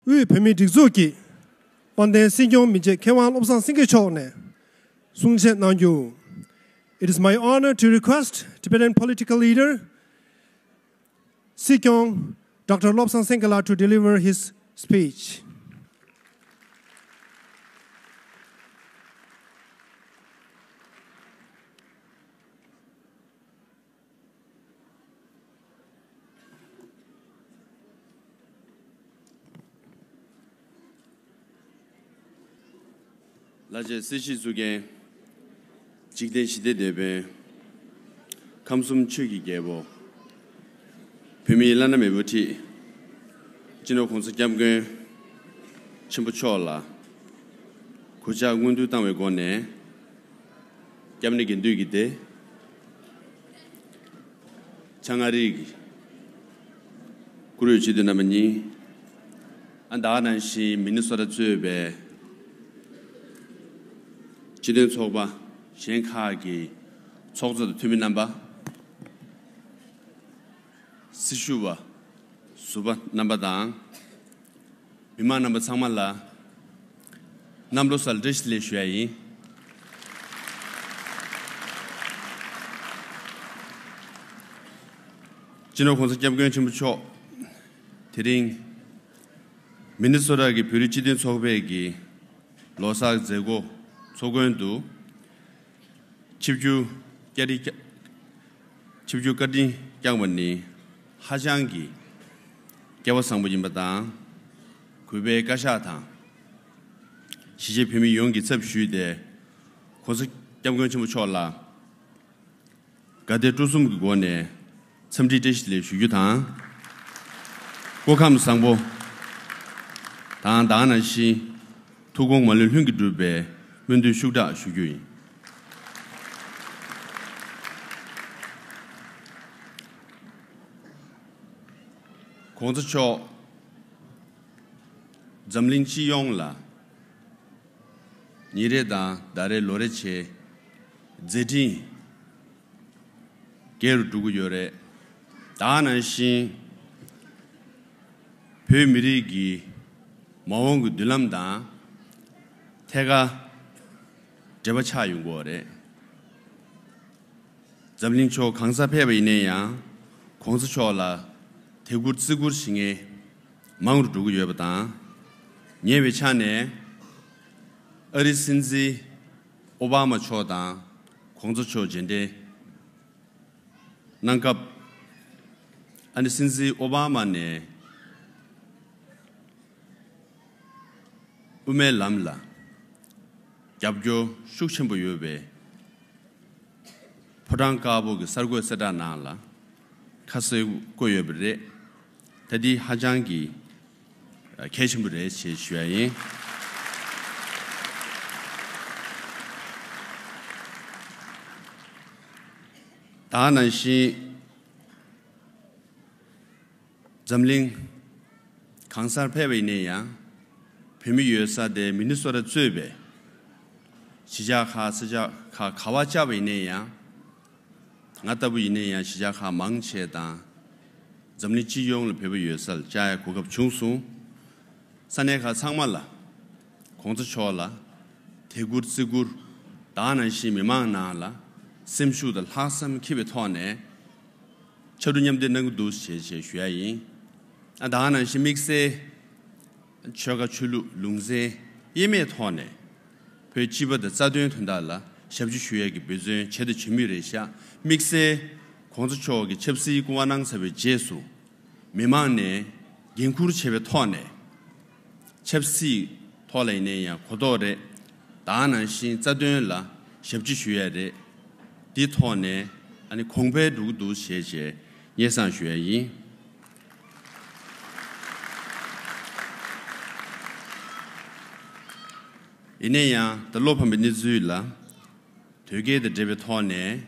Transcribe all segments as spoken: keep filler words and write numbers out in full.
དབུས་བོད་མིའི་སྒྲིག་འཛུགས་ཀྱི་དཔལ་ལྡན་སྲིད་སྐྱོང་མི་རྗེ་མཁས་དབང་བློ་བཟང་སེང་གེ་མཆོག་ནས་གསུང་བཤད་གནང་རྒྱུ། It is my honor to request Tibetan political leader, སྲིད་སྐྱོང་Doctor བློ་བཟང་སེང་གེ་ལགས to deliver his speech. ལྷ་རྗེ་སྲིད་སྤྱི་གཙུག་རྒྱན། འཇིག་རྟེན་ཞི་བདེའི་དེད་དཔོན། ཁམས་གསུམ་ཆོས་ཀྱི་རྒྱལ་པོ། བོད་མིའི་བླ་ན་མེད་པའི་དབུ་ཁྲིད། སྤྱི་ནོར་༸གོང་ས་༸སྐྱབས་མགོན་ཆེན་པོ་མཆོག་ལ་གུས་ཕྱག་སྔོན་དུ་བཏང་བའི་སྒོ་ནས། སྐྱབས་གནས་དགེ་འདུན་གྱི་སྡེ། བྱང་ཨ་རིའི་བཀུར་འོས་སྤྱི་འཐུས་རྣམ་པ་གཉིས། ཨ་ད་ག་ནང་བཞིན་མི་ནི་སོ་ཊ་གཙོས་པའི་སྤྱི་མཐུན་ཚོགས་པ་གཞན་ཁག་གི་ཚོགས་གཙོ་དང་འཐུས་མི་རྣམ་པ། སྲི་ཞུ་བ་ཟུར་པ་རྣམ་པ་དང་། མི་མང་རྣམ་པ་ཚང་མ་ལ་གནམ་ལོ་གསར་བཀྲ་ཤིས་བདེ་ལེགས་ཞུ་ཡ་ཡིན། སྤྱི་ནོར་༸གོང་ས་༸སྐྱབས་མགོན་ཆེན་པོ་མཆོག་དེ་རིང་མི་ནི་སོ་ཊ་གི་བོད་རིགས་སྤྱི་མཐུན་ཚོགས་པའི་གི་ལོ་གསར་མཛད་སྒོ་ཚོགས་མགོན་དུ། ཆིབས་བསྒྱུར་བཀའ་དྲིན་བསྐྱངས། ཆིབས་བསྒྱུར་བཀའ་དྲིན་བསྐྱངས་པ་ནི་ཧ་ཅང་གི་སྐལ་བ་བཟང་པོ་ཡིན་པ་དང་། གུས་པའི་བཀའ་ཤག་དང་། གཞིས་བྱེས་བོད་མི་ཡོངས་ཀྱི་ཚབ་ཞུས་ཏེ། ༸གོང་ས་༸སྐྱབས་མགོན་ཆེན་པོ་མཆོག་ལ་དགའ་དད་སྤྲོ་གསུམ་གྱི་སྒོ་ནས་འཚམས་འདྲི་བཀྲ་ཤིས་བདེ་ལེགས་ཞུ་རྒྱུ་དང་། སྐུ་ཁམས་བཟང་པོ་དང་། ད་ག་ནང་བཞིན། ཐུགས་དགོངས་མ་ལུས་ལྷུན་གྱིས་གྲུབ་པའི་སྨོན་འདུན་ཤུགས་དྲག་ཞུ་རྒྱུ་ཡིན། ༸གོང་ས་མཆོག་འཛམ་གླིང་སྤྱི་ཡོངས་ལ་ཉིན་རེ་དང་ཟླ་རེ་ལོ་རེ་བྱས་མཛད་འཕྲིན་རྒྱས་རུ་འགྲོ་གི་ཡོད་རེད། ད་ག་ནང་བཞིན་བོད་མི་རིགས་ཀྱི་མ་འོངས་ཀྱི་མདུན་ལམ་དང་ཐད་ཀར་འབྲེལ་བ་ཆགས་ཡོང་གི་ཡོད་རེད། འཛམ་གླིང་ཕྱོགས་གང་སར་ཕེབས་པ་ཡིན་ན་ཡང་༸གོང་ས་མཆོག་ལ་དད་བཀུར་བརྩི་བཀུར་བྱེད་མཁན་མང་རུ་འགྲོ་གི་ཡོད་པ་དང་། ཉེ་བའི་ཆར་ནས་ཨ་རིའི་སྲིད་འཛིན་ཨོ་བྷ་མ་མཆོག་དང་༸གོང་ས་མཆོག་མཇལ་འཕྲད་གནང་སྐབས། ཨ་ནི་སྲིད་འཛིན་ཨོ་བྷ་མ་ནས་དབུ་མའི་ལམ་ལ་རྒྱབ་སྐྱོར་ཤུགས་ཆེན་པོ་ཡོད་པའི་ཕོ་བྲང་དཀར་པོ་གི་གསར་འགོད་གསལ་བསྒྲགས་ནང་ལ་ཁ་གསལ་བཀོད་ཡོད་པ་རེད། ད་འདི་ཧ་ཅང་གི་གལ་ཆེན་པོ་རེད་ཅེས་ཞུ་ཡ་ཡིན། ད་ག་ནང་བཞིན་འཛམ་གླིང་གང་སར་ཕེབས་པ་ཡིན་ན་ཡང་། བོད་མི་ཡོད་ས་དེ་མི་ནི་སོ་ཊ་གཙོས་པའི་གཞིས་ཆགས་ཁག་ས་ཆ་ཁག་ག་པར་བཅར་བ་ཡིན་ན་ཡང་། ང་ལྟ་བུ་ཡིན་ན་ཡང་གཞིས་ཆགས་ཁག་མང་ཆེ་དང་། འཛམ་གླིང་སྤྱི་ཡོངས་ལ་བོད་པ་ཡོད་སར་བཅར་ཡ་གོ་སྐབས་བྱུང་སོང་། ས་གནས་ཁག་ཚང་མ་ལ་༸གོང་ས་མཆོག་ལ་དད་བཀུར་བརྩི་བཀུར་དང་། ནང་བཞིན་མི་མང་ནང་ལ་སེམས་ཤུགས་དང་ལྷག་བསམ་འཁྱེར་བའི་ཐོག་ནས་ཕྱར་གྲུ་མཉམ་འདེགས་གནང་གི་འདུག་ཞེས་ཞེས་ཞུ་ཡ་ཡིན། ཨ་ད་ག་ནང་བཞིན་དམིགས་བསལ་ཆོལ་ཁ་ཆོས་ལུགས་ལུང་ཚན་དབྱེ་མེད་ཐོག་ནས་བོད་སྤྱི་པ་དང་རྩ་དོན་དོན་དག་ལ་ཞབས་ཕྱི་ཞུ་ཡ་གི་འབད་བརྩོན་བྱས་དང་བྱེད་མུས་རེད་ཤག་དམིགས་བསལ་༸གོང་ས་མཆོག་གི་ཆབ་སྲིད་སྐུ་དབང་གནང་ཚར་བའི་རྗེས་སུ། མི་མང་ནས་འགན་འཁུར་བྱས་པའི་ཐོག་ནས། ཆབ་སྲིད་ཐོག་ལ་ཡིན་ན་ཡང་གོ་རྟོགས་རེད། ད་ག་ནང་བཞིན་རྩ་དོན་ལ་ཞབས་ཕྱི་ཞུ་ཡ་རེད། འདི་ཐོག་ནས་ཨ་ནི་གོང་འཕེལ་འགྲོ་གི་འདུག་ཞེས་བྱས་སྙན་སེང་ཞུ་ཡ་ཡིན། ཡིན་ན་ཡང་ད་བློ་ཕམ་པའི་གནས་ཚུལ་ལ། དོལ་རྒྱལ་དང་འབྲེལ་བའི་ཐོག་ནས་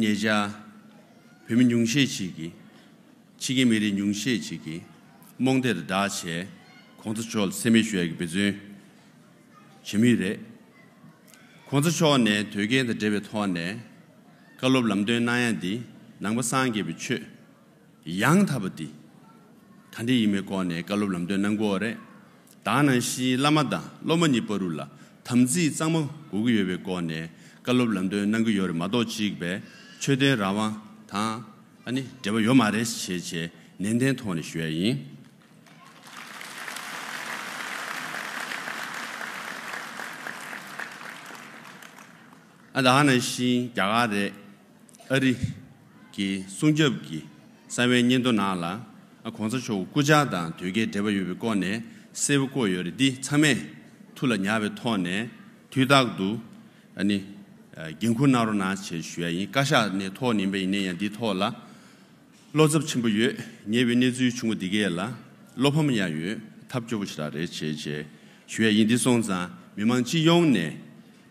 ཉེ་ཆར་བོད་མི་ཉུང་ཤས་ཤིག་གིས། ཕྱི་རྒྱལ་མི་རིགས་ཉུང་ཤས་ཤིག་གིས་རྨོངས་དད་དང་སྦྲགས་བྱས་༸གོང་ས་མཆོག་ལ་མཚན་སྨད་ཞུ་ཡ་གི་འབད་བརྩོན་བྱེད་མུས་རེད།༸གོང་ས་མཆོག་ནས་དོལ་རྒྱལ་དང་འབྲེལ་བའི་ཐོག་ནས་བཀའ་སློབ་ལམ་སྟོན་གནང་ཡ་འདི་ནང་པ་སངས་རྒྱས་པའི་ཆོས་ཡང་དག་པ་འདི་ག་འདྲ་ཡིན་མིན་སྐོར་ནས་བཀའ་སློབ་ལམ་སྟོན་གནང་གི་ཡོད་རེད། ད་ག་ནང་བཞིན་བླ་མ་དང་སློབ་མ་གཉིས་བར་དུ་ལ་དམ་ཚིག་གཙང་མ་དགོས་ཀྱི་ཡོད་པའི་སྐོར་ནས་བཀའ་སློབ་ལམ་སྟོན་གནང་གི་ཡོད་རེད་མ་གཏོགས་ཅིག་པའི་ཆོས་དོན་རང་དབང་དང་ཨ་ནི་འབྲེལ་བ་ཡོད་མ་རེད་ཞེས་བྱས་ནན་ཏན་ཐོག་ནས་ཞུ་ཡ་ཡིན། ཨ་ད་ག་ནང་བཞིན་རྒྱ་གར་རེད། ཨ་རི་གི་སྲུང་སྐྱོབ་ཀྱི་གསང་བའི་སྙན་ཐོ་ནང་ལ་ཨ་གོང་ས་མཆོག་སྐུ་བཅར་དང་དོལ་རྒྱལ་འབྲེལ་བ་ཡོད་པའི་སྐོར་ནས་གསལ་པོ་བཀོད་ཡོད་རེད། འདི་ཚང་མས་ཐུགས་ལ་ཉར་བའི་ཐོག་ནས་དུས་རྟག་ཏུ་ཨ་ནི་འགན་འཁུར་གནང་རོགས་གནང་ཞེས་ཞུ་ཡ་ཡིན། བཀའ་ཤག་ནས་ཐོག་ནས་ཡིན་པ་ཡིན་ན་ཡང་འདི་ཐོག་ལ་བློ་འཚབ་ཆེན་པོ་ཡོད། ཉེ་བའི་གནས་ཚུལ་བྱུང་བ་འདི་གས་ལ་བློ་ཕམ་ཡང་ཡོད། ཐབས་སྐྱོ་པོ་ཞེ་དྲག་རེད་བྱས་བྱས་ཞུ་ཡ་ཡིན། འདི་སོང་ཙང་མི་མང་སྤྱི་ཡོངས་ནས་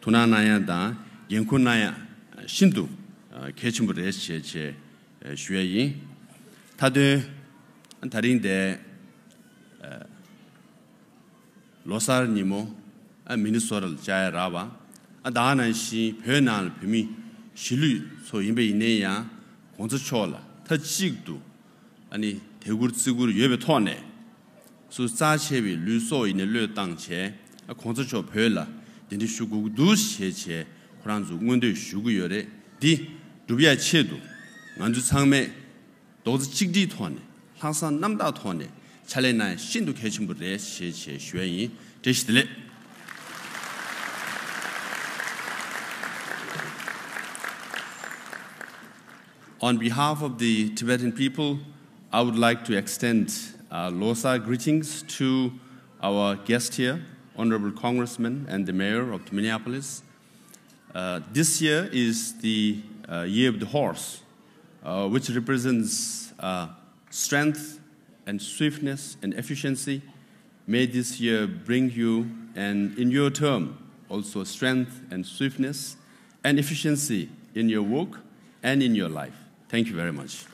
ཐུགས་སྣང་གནང་ཡ་དང་འགན་འཁུར་གནང་ཡ་ཤིན་ཏུ་གལ་ཆེན་པོ་རེད་བྱས་བྱས་ཞུ་ཡ་ཡིན། མཐའ་དོན་ད་རིང་དེ་ལོ་གསར་ཉིན་མོ་ཨ་མི་ནི་སོ་ཊ་ལ་བཅར་ཡ་རག་པ། ཨ་ད་ག་ནང་བཞིན་བོད་ནང་ལ་བོད་མི་གཞིས་ལུས་ཚོ་ཡིན་པ་ཡིན་ནའི་ཡང་གོང་ས་མཆོག་ལ་མཐའ་གཅིག་ཏུ་ཨ་ནི་དད་བཀུར་བརྩི་བཀུར་ཡོད་པའི་ཐོག་ནས་སུ་རྩ་ཆེ་བའི་ལུས་སྲོག་ཡིན་ནའི་བློས་བཏང་བྱས་ཨ་གོང་ས་མཆོག་བོད་ལ་གདན་འདྲེན་ཞུ་དགོས་ཀྱི་འདུག་ཞེས་བྱས་ཁོ་རང་ཚོ་མངོན་འདོད་ཞུ་གི་ཡོད་རེད། འདི་སྒྲུབ་ཡ་ཆེད་དུ་ང་ཚོ་ཚང་མས་རྡོག་རྩ་གཅིག་སྒྲིལ་ཐོག་ནས་ལྷག་བསམ་རྣམ་དག་ཐོག་ནས་ཕྱག་ལས་གནང་ཡ་ཤིན་ཏུ་གལ་ཆེན་པོ་རེད་ཞེས་བྱས་ཞུ་ཡ་ཡིན། བཀྲ་ཤིས་བདེ་ལེགས། On behalf of the Tibetan people, I would like to extend uh, Losar greetings to our guest here, Honorable Congressman and the Mayor of Minneapolis. Uh, this year is the uh, year of the horse, uh, which represents uh, strength and swiftness and efficiency. May this year bring you and in your term also strength and swiftness and efficiency in your work and in your life. Thank you very much.